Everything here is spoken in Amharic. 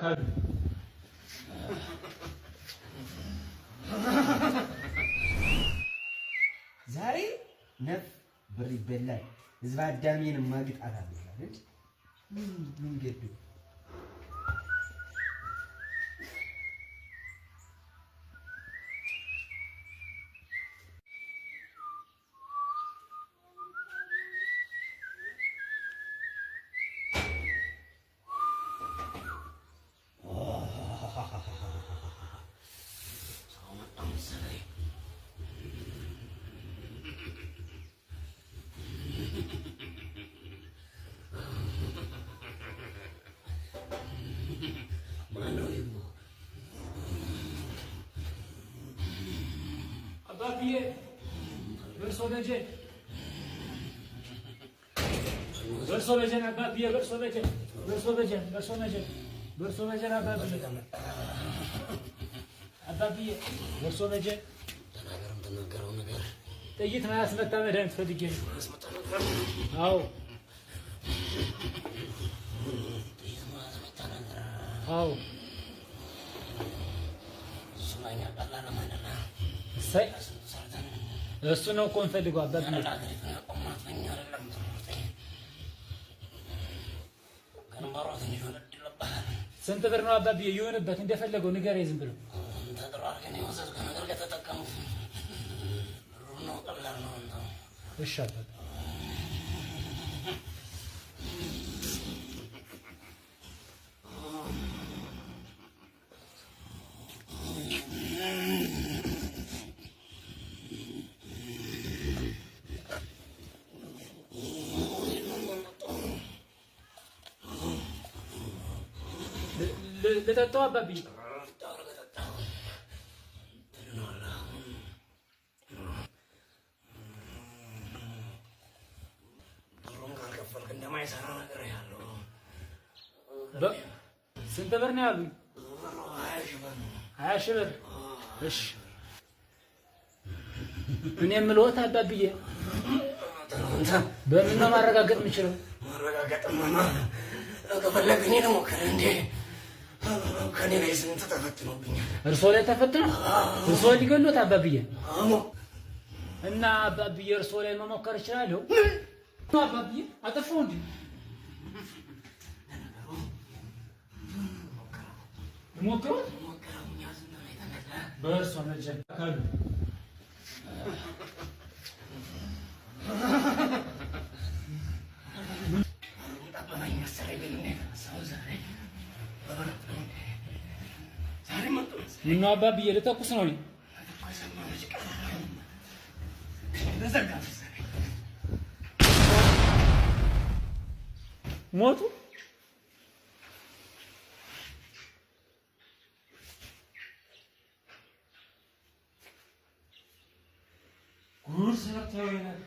አካሉ። ዛሬ ነፍ ብር ይበላል። ህዝበ አዳሜን ማግጣት አለ አይደል? ምን ምን ገዱ አባብዬ፣ በእርሶ ደጀን፣ በእርሶ ደጀን አባብዬ፣ በእርሶ ደጀን፣ በእርሶ ደጀን፣ በእርሶ ደጀን፣ በእርሶ ደጀን አባብዬ፣ አባብዬ፣ በእርሶ ደጀን። ተናገር፣ የምትናገረው ነገር። ጥይት ማያስመታ መድኃኒት ፈልጌ ነው። አዎ። ጥይት ማያስመታ ነገር? አዎ። እሱ ለእኛ ቀላል አይደለም። እሰይ! ስንት ሰርተን እሱ ነው እኮ የምፈልገው አባብዬ። አገሪቱን ያቆማት በእኛ አይደለም። ግንባሯ ትንሽ ወለድ ይለባታል። ስንት ብር ነው አባብዬ? ይሁንበት፣ እንደፈለገው ንገረኝ ዝም ብሎ። አንተ ጥሩ አድርገን የወሰድከው ነገር ከተጠቀሙት ብሩ ነው፣ ቀላል ነው። አንተ እሺ አባብዬ። ልጠጣው አባብዬ? ብሩን ካልከፈልክ እንደማይሰራ ነገር ያለው። ስንት ብር ነው ያሉኝ? ብሩ 20,000 ብር ነው። 20,000 ብር። እሺ፣ እኔ የምልዎት አባብዬ፣ አንተ በምን ነው ማረጋገጥ የምችለው? ማረጋገጥማ ከፈለግ እኔ ልሞክር እንዴ? ከኔ ላይ ስንት ተፈትኖብኛል። እርስዎ ላይ ተፈትኖ እርስዎ ሊገሉት አባብዬ? አዎ። እና አባብዬ፣ እርስዎ ላይ መሞከር እችላለሁ? አባብዬ፣ አጠፋሁ እንዴ? ልሞክሩት? በእርሶ መጀን አካሉ። ጠበበኝ መሰለኝ ግን እንዴት ሰው ዛሬ በበረቱ ዛሬ መጡ መሰለኝ። ምነው አባብዬ፣ ልተኩስ ነው እኔ? ተኮሰማ መች ቀረ? ተዘጋ መሰለኝ። ሞቱ? ጉድ ሰርተው ይሆናል።